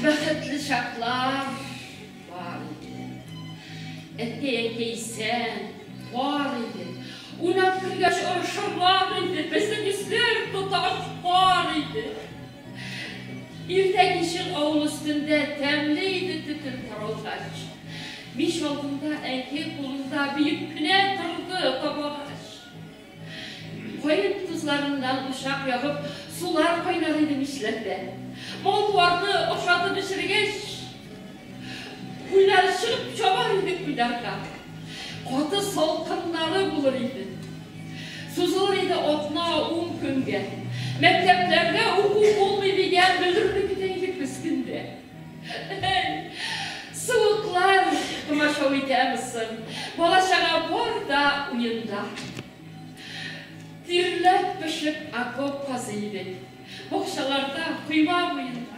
Бәхетле чаклар бар иде. Әткәй-әнкәй исән, бар иде. Уйнап кергәч орышырлар иде, безнең йөзләр тоташ кар иде. Иртә-кичен авыл өстендә тәмле иде төтен таралгач. Мич алдында әнкәй кулында биеп кенә торды табагач. Каен тузларыннан учак ягып, сулар кайнар иде мичләрдә. Мал-туарны ашатып эчергәч, уйлар чыгып чабар иде уйларга. Каты салкыннары булыр иде. Сузылыр иде атна-ун көнгә. Мәктәпләрдә уку булмый дигән белдерүне көтә идек без көн дә. Әй, суыклар комачау итәме соң? Бала-чага бар да уенда. Тирләп-пешеп окоп казый идек. Бакчаларда, койма буенда.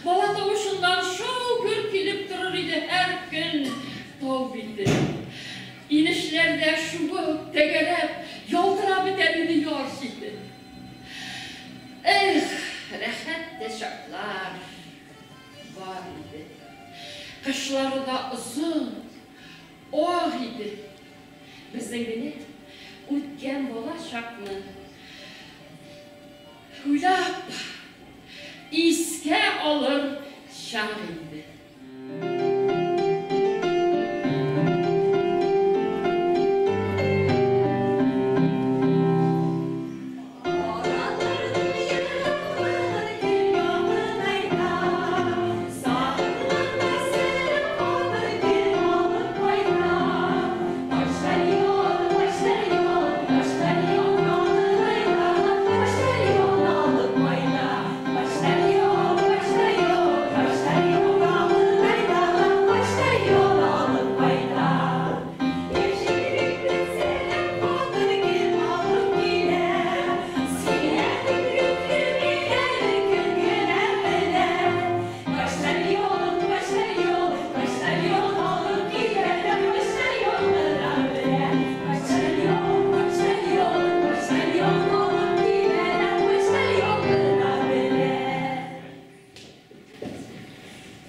Бала тавышыннан шау-гөр килеп торыр иде һәр көн тау бите. Инешләрдә шуып, тәгәрәп, ялтырап бетәр иде яр чите. Эх, рәхәт тә чаклар бар иде. Кышлары да озын, ак иде. Безнең генә үткән бала чакны уйлап искә алыр чак инде.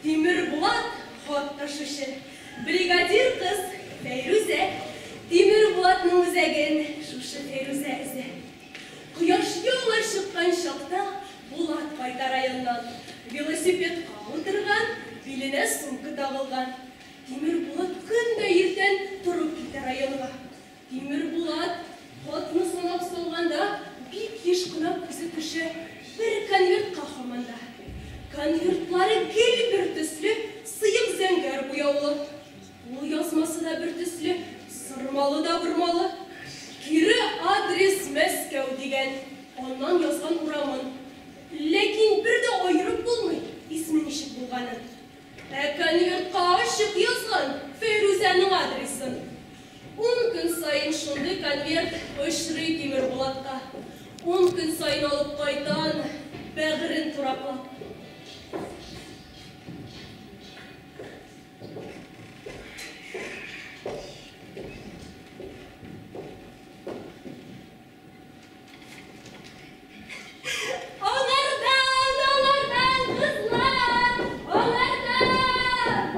Тимербулат хат ташучы, бригадир кыз Фәйрүзә. Тимербулатның үзәген шушы Фәйрүзә өзә. Кояш яңа чыккан чакта Булат кайта районнан. Велосипедка утырган, биленә сумка тагылган. Тимербулат көн дә иртән торып китә районга. Тимербулат хатны санап салганда бик еш кына күзе төшә бер конвертка һаман да. Конвертлары гел бер төсле, сыек зәңгәр буяулы. Кул язмасы да бер төсле, сырмалы да бормалы. Кире адрес Мәскәү дигән, аннан язган урамын. Ләкин бер дә аерып булмый исме ничек булганын. Ә конвертка ачык язган Фәйрүзәнең адресын. Ун көн саен шундый конверт очрый Тимербулатка. Ун көн саен алып кайта аны, бәгырен тураклап. Аңардан, аңардан, кызлар, аңардан!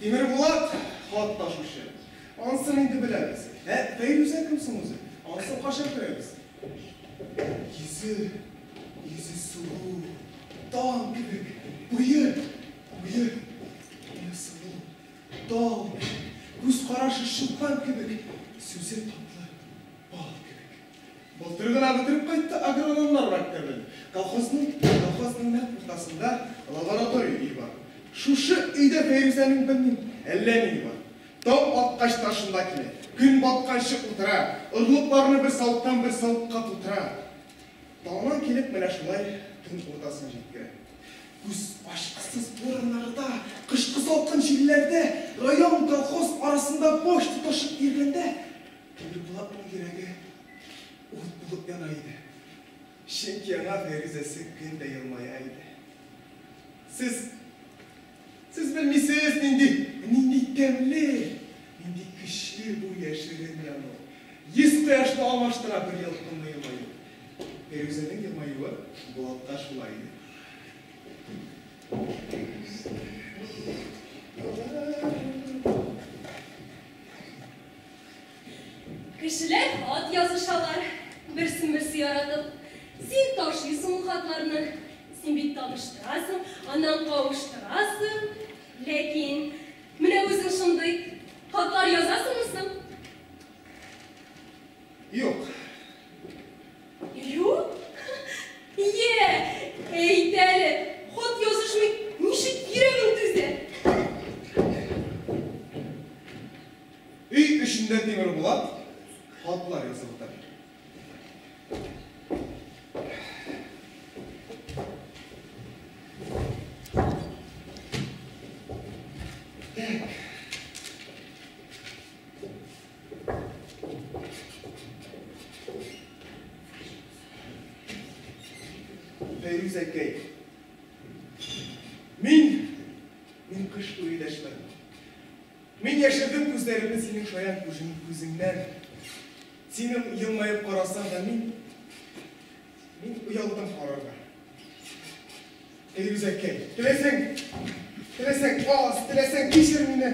Тимербулат хат ташучы. Ансын инде беләбез. Ә Фәйрүзә кем соң үзе? Ансын кайчан күрәбез? Йөзе, йөзе сылу, таң кебек, буе, буе, буе сылу, тал кебек, күз карашы чулпан кебек, сүзе татлы, бал кебек. Былтыр гына бетереп кайтты агрономнар мәктәбен. Колхозның, колхозның нәкъ уртасында лаборатория өе бар. Шушы өйдә Фәйрүзәнең белмим, әллә ние бар. Таң аткач та шунда килә, көн батканчы утыра, орлыкларны бер савыттан бер савытка тутыра. Таңнан килеп менә шулай төн уртасын җиткерә. Күз ачкысыз бураннарда, кышкы салкын җилләрдә, район, колхоз арасында баш тоташып йөргәндә, Тимербулатның йөрәге ут булып яна иде. Чөнки аңа Фәйрүзәсе көн дә елмая иде. Сез, сез белмисез, нинди, нинди тәмле, нинди көчле бу яшерен яну. Йөз кояшны алмаштыра бер ялкынлы елмаю. Фәйрүзәнең елмаюы Булатка шулай иде. Кешеләр хат язышалар, берсен-берсе яратып. Син ташыйсың ул хатларны, син бит таныштырасың, аннан кавыштырасың. Ләкин менә үзең шундый хатлар язасыңмы соң? Юк. Юк? Йә, әйт әле, хат язышмый ничек йөрәгең түзә? Өй эчендә Тимербулат хатлар язып утыра. Так. Фәйрүзәкәй. Мин, мин кыш буе дәшмәдем. Мин яшердем күзләремне синең шаян күзең, күзеңнән. Син елмаеп карасаң да мин, мин оялдым карарга. Фәйрүзәкәй, теләсәң, теләсәң аз, теләсәң кичер мине.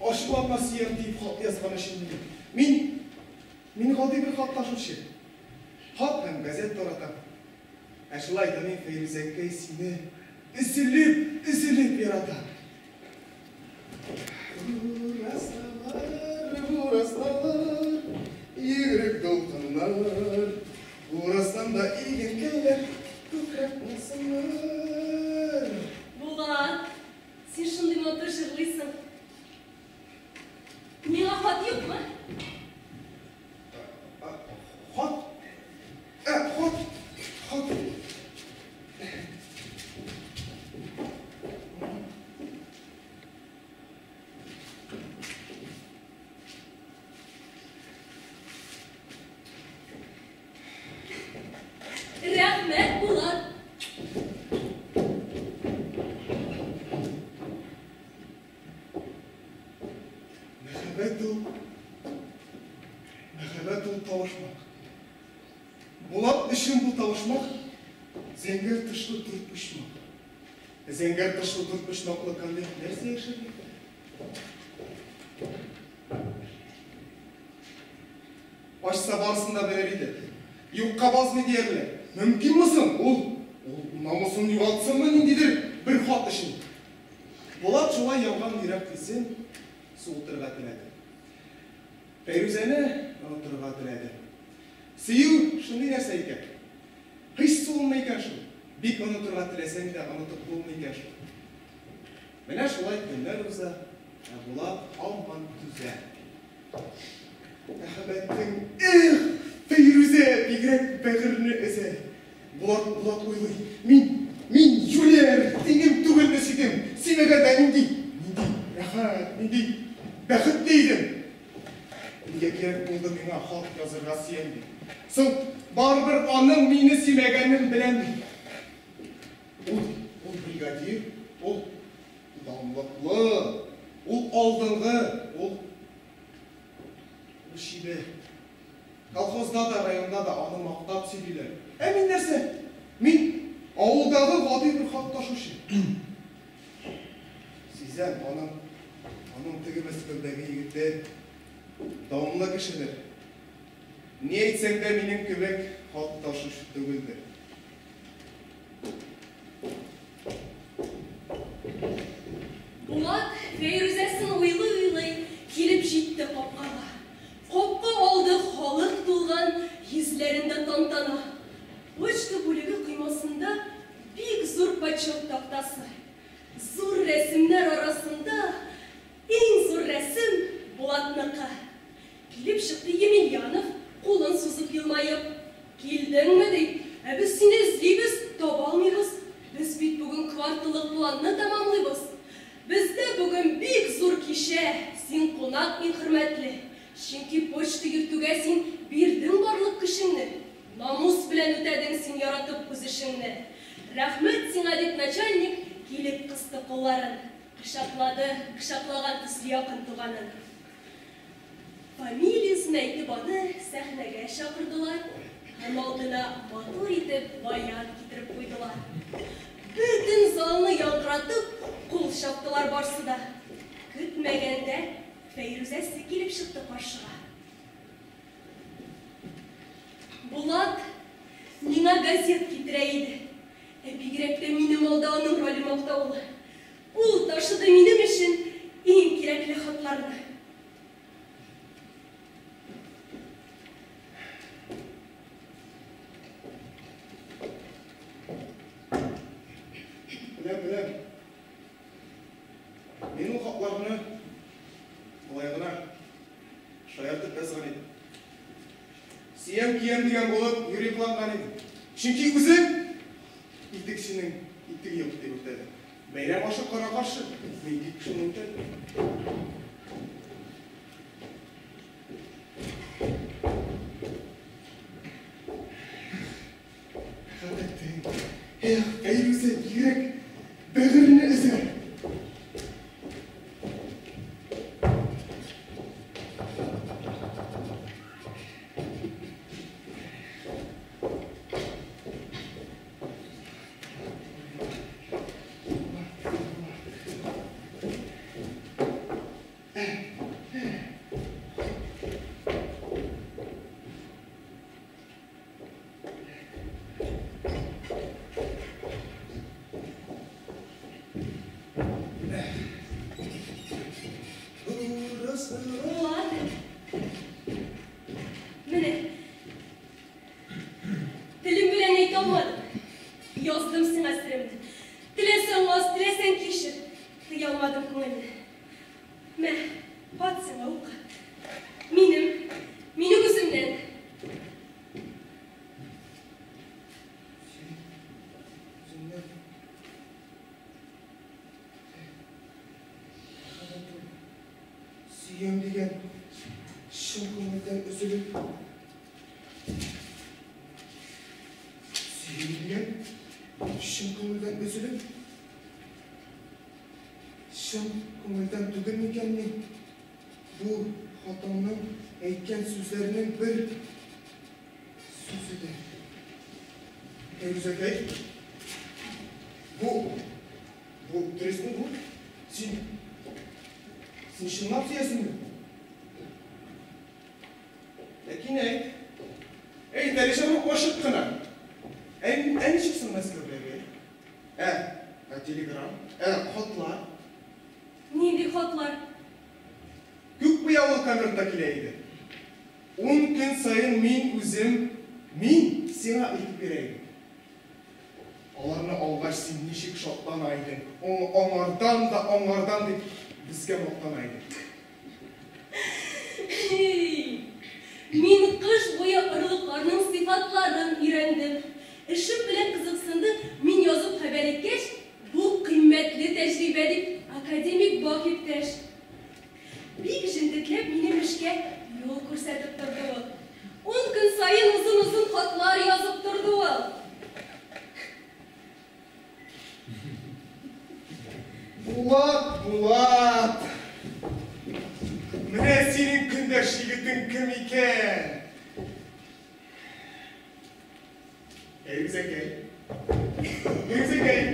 Ачуланма сөям диеп хат язган өчен мине. Мин, мин гади бер хат ташучы. Хат һәм газет таратам. Ә шулай да мин, Фәйрүзәкәй, сине өзелеп, өзелеп яратам. Бураслар, бураслар, йөгерек дулкыннар, бурастан да игенкәйләр күкрәп булсыннар. Булат, син шундый матур җырлыйсың. Миңа хат юкмы? Хат? Ә, хат, хат. Рәхмәт, Булат. Мәхәббәт ул, мәхәббәт ул табышмак. Булат өчен бу табышмак зәңгәр тышлы дүртпочмак. Зәңгәр тышлы дүртпочмаклы конверт нәрсә яшерми? Ачса барысын да белер иде. Юкка базмый диярлек. Мөмкинме соң? Ул, ул намусын югалтсынмы ниндидер бер хат өчен? Булат шулай янган йөрәк хисен суытырга теләде. Фәйрүзәне онытырга теләде. Сөю шундый нәрсә икән. Хис суынмый икән шул. Бик онытырга теләсәң дә онытып булмый икән шул. Менә шулай көннәр уза, ә Булат һаман түзә. Мәхәббәтең, эх, Фәйрүзә, бигрәк бәгырьне өзә. Булат, Булат уйлый, мин, мин юләр, тиңем түгелме сөйдем, сөймәгәндә нинди, нинди рәхәт, нинди бәхетле идем. Нигә кирәк булды миңа хат язырга сөям дип. Соң, барыбер аның мине сөймәгәнен беләм бит. Ул, ул бригадир, ул данлыклы, ул алдынгы, ул ул чибәр. Колхозда да, районда да аны мактап сөйлиләр. Ә мин нәрсә? Мин авылдагы гади бер хат ташучы. Сизәм, аның, аның теге Мәскәүдәге егете данлы кешедер. Ни әйтсәң дә минем кебек хат ташучы түгелдер. Булат Фәйрүзәсен уйлый-уйлый килеп җитте капкага. Капка алды халык тулган, йөзләрендә тантана. Почта бүлеге коймасында бик зур почет тактасы. Зур рәсемнәр арасында иң зур рәсем Булатныкы. Килеп чыкты Емельянов, кулын сузып елмаеп. Килдеңме, ди. Ә без сине эзлибез, таба алмыйбыз. Без бит бүген кварталлык планны тәмамлыйбыз. Бездә бүген бик зур кичә, син кунак иң хөрмәтле. Чөнки почта йөртүгә син бирдең барлык көчеңне. Намус белән үтәдең син яратып үз эшеңне. Рәхмәт сиңа, дип начальник килеп кысты кулларын. Кочаклады, кочаклаган төсле якын туганын. Фамилиясен әйтеп аны сәхнәгә чакырдылар һәм алдына матур итеп баян китереп куйдылар. Бөтен чаптылар барсы да. Көтмәгәндә Фәйрүзәсе килеп чыкты каршыга. Булат миңа газет китерә иде. Ә бигрәк тә минем алда аның роле мактаулы. Ул ташыды минем өчен иң кирәкле хатларны. Беләм, беләм. Мин ул хатларны болай гына шаяртып язган идем. Сөям киям дигән булып юри кыланган идем. Чөнки үзең итекченең итеге юк дип үртәде. Бәйрәм ашы кара-каршы. Мин тик шуны үтәдем. Гадәтең. Эх, Фәйрүзә бигрәк бәгырьне өзә. Булат. Менә. Телем белән әйтә алмадым. Яздым сиңа серемне. Теләсәң аз, теләсәң кичер. Тыя алмадым күңелне. Мә, хат сиңа укы. Минем, минем үземнән. Синең үзеңнән. Мәхәббәтем, сөям дигән чын күңелдән өзелеп. Сөям дигән чын күңелдән өзелеп. Чын күңелдән түгел микән мин? Бу хатыңның әйткән сүзләренең бер сүзе дә. Фәйрүзәкәй, бу, бу дөресме бу? Син, син чынлап сөясеңме? Ләкин әйт, әйт әле җаным ачык кына. Ә, ә ничек соң Мәскәүдәге? Ә, ә телеграм, ә хатлар? Нинди хатлар? Күк буяулы конвертта килә иде. 10 көн саен мин үзем, мин сиңа илтеп бирә идем. Аларны алгач син ничек шатлана идең, аңардан да аңардан дип безгә мактана идең. Мин кыш буе орлыкларның сыйфатларын өйрәндем. Эшем белән кызыксынды, мин язып хәбәр иткәч, бу кыйммәтле тәҗрибә дип, академик Бах иптәш. Бик җентекләп минем эшкә юл күрсәтеп торды ул. 10 көн саен озын-озын хатлар язып торды ул. Булат, Булат! Менә синең көндәш егетең кем икән? Фәйрүзәкәй. Фәйрүзәкәй!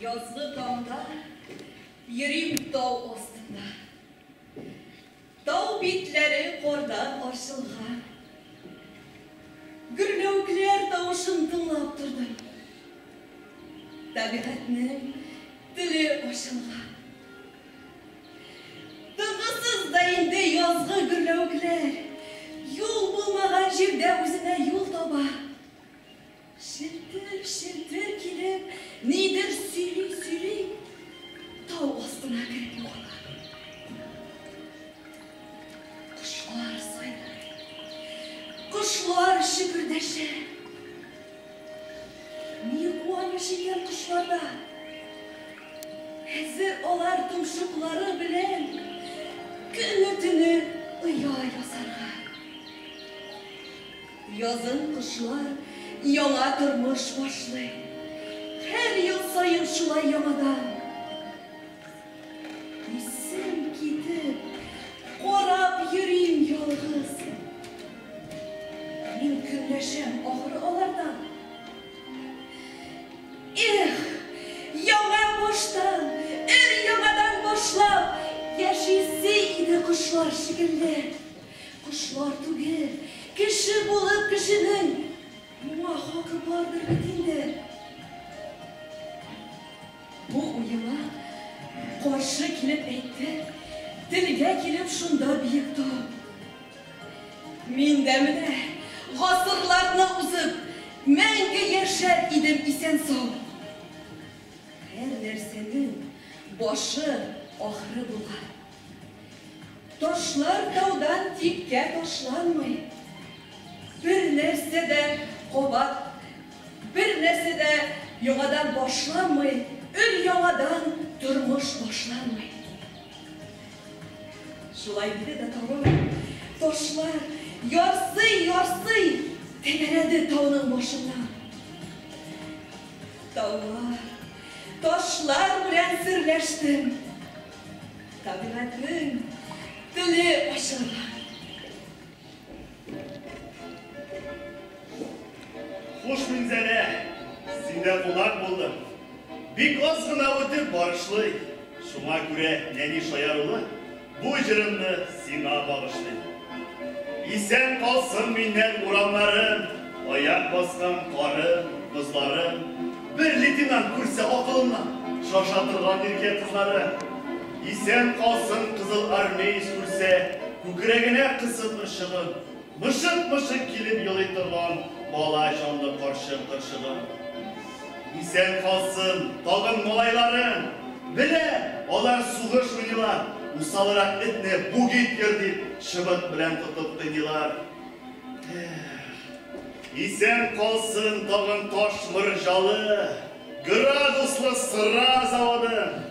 Язгы таңда йөрим тау астында. Тау битләре кардан арчылган. Гөрләвекләр тавышын тыңлап тордым. Табигатьнең теле ачылган. Тынгысыз да инде язгы гөрләвекләр. Юл булмаган җирдә үзенә юл таба. Челтер-челтер килеп, нидер сөйли-сөйли, тау астына кереп югала. Кошлар сайрый, кошлар чөкердәшә. Ни куаныч икән кошларда? Хәзер алар томшыклары белән көне-төне оя ясарга. Язын кошлар яңа тормыш башлый. Һәр ел саен шулай яңадан. Исем китеп, карап йөрим ялгыз. Мин көнләшәм ахры алардан. Кошлар шикелле. Кошлар түгел, кеше булып кешенең моңа хакы бардыр бит инде. Бу уема каршы килеп әйтте, телгә килеп шунда биек тау. Мин дә менә гасырларны узып, мәңге яшәр идем исән-сау. Һәр нәрсәнең башы ахыры була. Ташлар таудан тиккә ташланмый. Бер нәрсә дә кабат, бер нәрсә дә яңадан башланмый, өр-яңадан тормыш башланмый. Шулай диде дә тавык, ташлар ярсый-ярсый тәгәрәде тауның башыннан. Таулар, ташлар белән серләштем. Табигатьнең теле ачылган. Хуш, Минзәлә, синдә кунак булдым. Бик аз гына үтеп барышлый. Шуңа күрә нәни шаярулы бу җырымны сиңа багышлыйм. Исән калсын миннән урамнарым, аяк баскан карым, бозларым. Бер лейтенант күрсә акылыннан шаша торган иркә кызлары. Исән калсын кызыл армеец күрсә, күкрәгенә кысып ышыгын, мышык-мышык килеп елый торган бала җанлы карчык кырчыгын. Исән калсын тагын малайларым. Белә, алар сугыш уйныйлар, усалрак этне бу Гитлер дип чыбык белән тотып кыйныйлар. Эх, исән калсын тагын таш морҗалы, градуслы сыра заводы.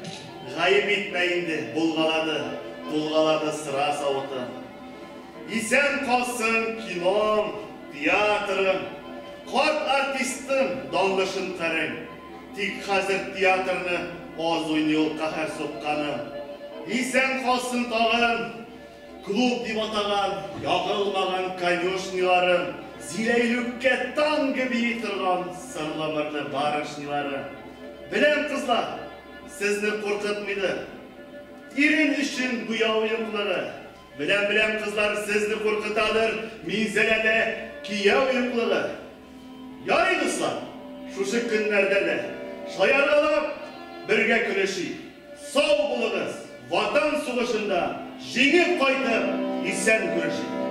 Гаеп итмә инде, булгалады, тулгалады сыра савыты. Исән калсын кином, театрым, карт артистым, данлы Шынкарым. Тик хәзер театрны аз уйный ул каһәр сукканы. Исән калсын тагын клуб дип атаган, ягылмаган конюшняларым, Зиләйлүккә танго бии торган сырлы-мырлы барышнялары. Беләм, кызлар, сезне куркытмыйдыр ирен өчен буяу юклыгы. Беләм, беләм, кызлар, сезне куркытадыр Минзәләдә кияү юклыгы. Ярый, дуслар, шушы көннәрдә дә шаяргалап бергә көлешик. Сау булыгыз, Ватан сугышында җиңеп кайтып, исән күрешик.